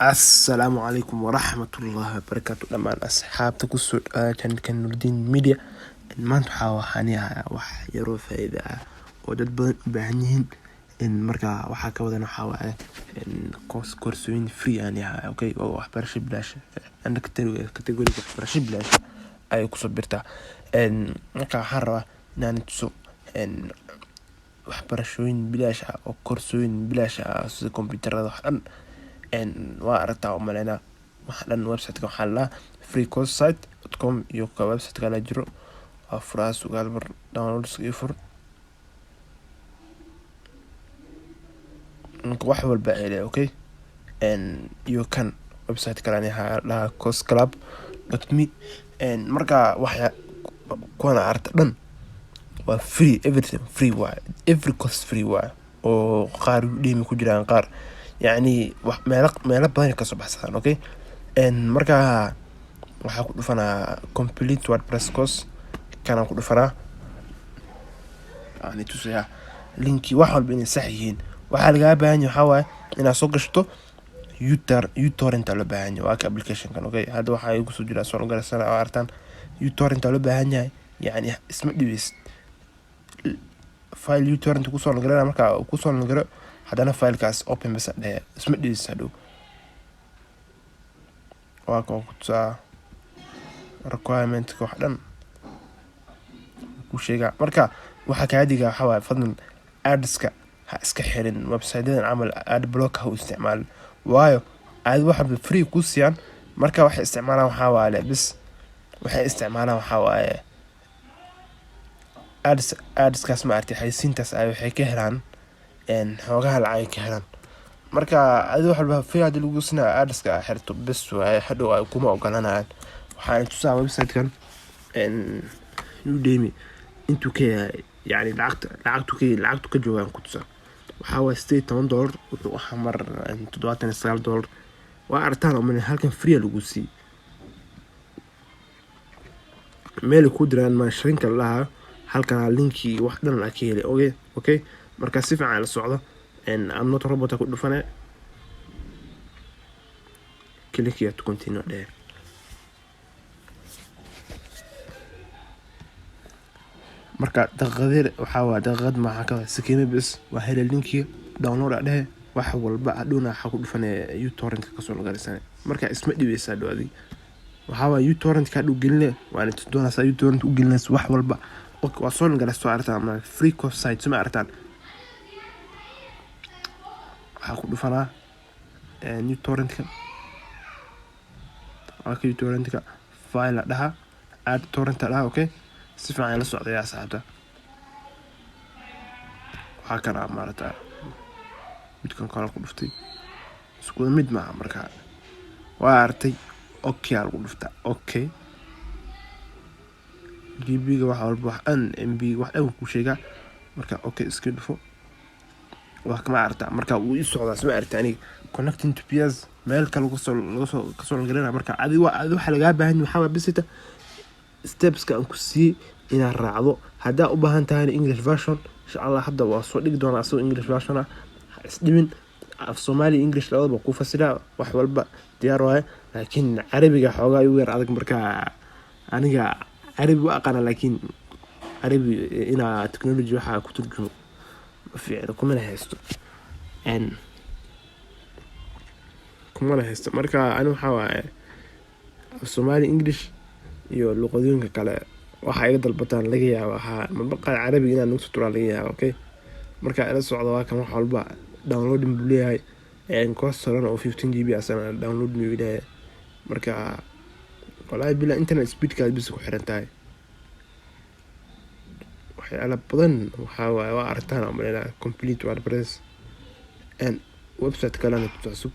Assalaamu calaykum waraxmatullaahi wabarakaatu dhammaan asxaabta kusoo dhawaada channelka Nuruddin Media. Maanta waxaan hayaa wax yaroo faa'iido ah oo dad badan u baahan yihiin. Marka waxaa ka wadan waxaa waaye course, koorsooyin free aan yahay, okay, oo waxbarasho bilaash ah. Category waxbarasho bilaash ayay kusoo birtaa. Marka waxaan rabaa inaan tuso waxbarashooyin bilaash ah oo koorsooyin bilaash ah, sida kombiyuutarada, wax dhan waa aragtaa umaleynaa. Waxa dhan website-ka waxaa la freecoursesite.com iyo ka website kale jiro. Waa furaha sugaal mar downloads iyo fur wax walba hele, okay. Iyo kan website kale aan dhahaa courseclub.me. Marka waxa kuwan aragta dhan waa free, everything free waaye, every course free waaye, oo qaar Udemy ku jiraan, qaar yacni wax meelo meelo badan ay kasoo baxsadaan, okay. Marka waxaa ku dhufanaa complete WordPress course, kanaan ku dhufanaa. Waxaan tusayaa linki, wax walba inay sax yihiin. Waxaa lagaga baahan yahay waxaa waaye inaad soo gashato uTorrent aa loo baahan yahay. Waa ka application-kan, okay. Hadda waxaa igu soo jira soo galaysana oo aragtaan uTorrent aa loo baahan yahay. Yacni isma dhibeysid, file uTorrent kusoo galana. Marka kusoo galo, haddana filekaas open bas dhehe, isma dhibeysid hadhow. Waa ka ku tusaa requirement-ka, wax dhan ku sheegaa. Marka waxaa kaa digaa waxaa waaye, fadlan ads-ka ha iska xirin. Website-yadan camal ad block ha u isticmaalin, waayo aad waxba free ku siiyaan. Marka waxay isticmaalaan waxaa waaye bis, waxay isticmaalaan waxaa waaye ads. Ads-kaas, ma aragtay, xayeysiintaas ay waxay ka helaan xoogaha lacag ay ka helaan. Marka adi wax walba free hadii lagu siinaayo, ads-ka xirto bes waaye, hadhow ay kuma ogolanayaan. Waxaan tusaa website-kan Udemy intuu ka yahay, yacni lacagta lacagtu ka joogaan ku tusaa. Waxaa waaye $18, wuxuu ahaa mar $79. Waa aragtaan umale, halkan free lagu siiyey, meel ku diraan ma shrinka la dhahayo. Halkan linkii wax dhan aa ka helay, okay. Marka si fiican la socdo. I'm not robot ku dhufane, click here to continue dhehe. Marka daqiiqadeer waxaa waa daqiiqad, maxaa ka sakiime bes waa helay linkii, download aa dhehe. Wax walba hadhowna waxaa ku dhufane uTorrent kasoo lagaraysane. Marka isma dhibeysa hadhow adig. Waxaa waaye uTorrent ka hadhow geline, waana doonaysaa uTorrent u gelinaysa wax walba. Waa soo lagaraysto, aragtaan ma free course site suma aragtaan. Waxaa ku dhufanaa uTorrent-ka, waa ka uTorrent-ka, file a dhaha, add torrent a dhaha, okay. Si fiican la socdaya asxaabta. Waxaa kana maarata midkan kale ku dhuftay, isku mid maaha. Marka waa aragtay, okay aa lagu dhuftaa, okay. GB-ga wax walba, wax dhan, MB wax dhan ku sheegaa. Marka okay iska dhufo, waa kama aragtaa. Marka wuu ii socdaa, sma aragta aniga connecting to peers, meel kale kasoo lagasoo kasoo lagarana. Marka adi waa adi waxaa lagaa baahan yahay waxaa waa bisita steps-ka aan ku siiyey inaad raacdo. Haddaa u baahan tahayna English version, insha Allah hadda waa soo dhigi doonaa asagoo English version ah. Ha isdhibin, af Soomaali, English labadaba ku fasiraa, wax walba diyaar waaye. Laakiin Carabiga xoogaa igu yar adag. Marka aniga Carabi waa aqaana, laakiin Carabi inaa technology waxaa ku turjumo ma fiicno, kumana haysto, kumana haysto. Marka ani waxaa waaye af Soomaali, English iyo luqadooyinka kale waxa iga dalbataan laga yaaba haa mabaqaa Carabiga inaan nagu tuturaa laga yaaba, okay. Marka ila socdo, waa kan wax walba downloading buu leeyahay. Course horan oo 15 GB asana download buu leeyahay. Marka walahi bila internet speed-kaad bis ku xiran tahay waxyaala badan. Waxaa waaye waa aragtaan umaleynaa complete WordPress and website kalena tusaa sug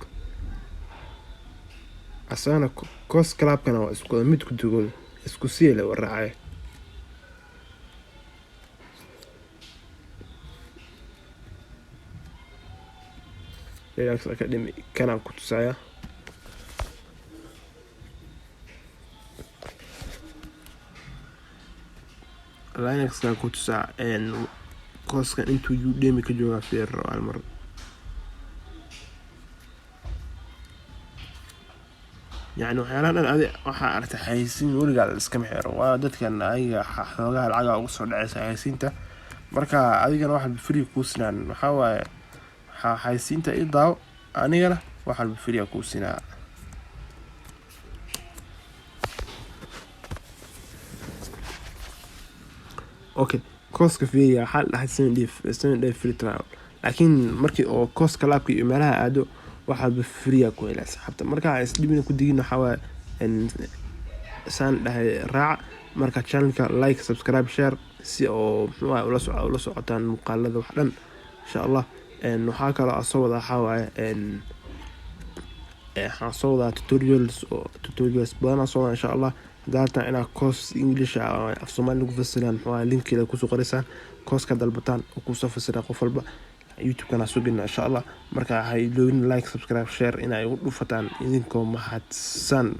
asagana. Course club-kana waa isku mid, ku dugooda isku siile waraacay. Relax Academy kanaan ku tusaaya. Linux-kan ku tusaa course-kan intuu Udemy ka joogaa, fiir hal mar. Yacni waxyaalahan dhan adi waxaa aragtay, xayeysiin weligaa la iskama xiro. Waa dadkan ayaga xoogaha lacaga uga soo dhaceysa xayeysiinta. Marka adigana wax walba free kuu siinaan. Waxaa waaye, waxaa xayeysiinta ii daawo, anigana wax walba free kuu siinaa. Okay, course-ka fiiriya, waxaa la dhahay 7 day free trial, laakiin markii oo course clubka iyo meelaha aado, wax walba free ku helaa, asxaabta. Marka isdhibina ku digin. Waxaa waaye saan dhahay raaca. Marka channelka like, subscribe, share, si oo muxuu ahay ula socotaan muuqaalada wax dhan, insha Allah. Waxaa kaloo aan soo wadaa, waxaa waaye, waxaan soo wadaa tutorials, oo tutorials badan aan soo wadaa, insha Allah. Haddaa rabtaan inaad course English ah af Soomaali lagu fasiraan, muxuu ahay, linkiga kusoo qoraysaan, course-ka dalbataan oo kusoo fasira qof walba. YouTube-kana soo gelina, insha Allah. Marka ha iloobin like, subscribe, share inay ugu dhufataan idinkoo mahadsan.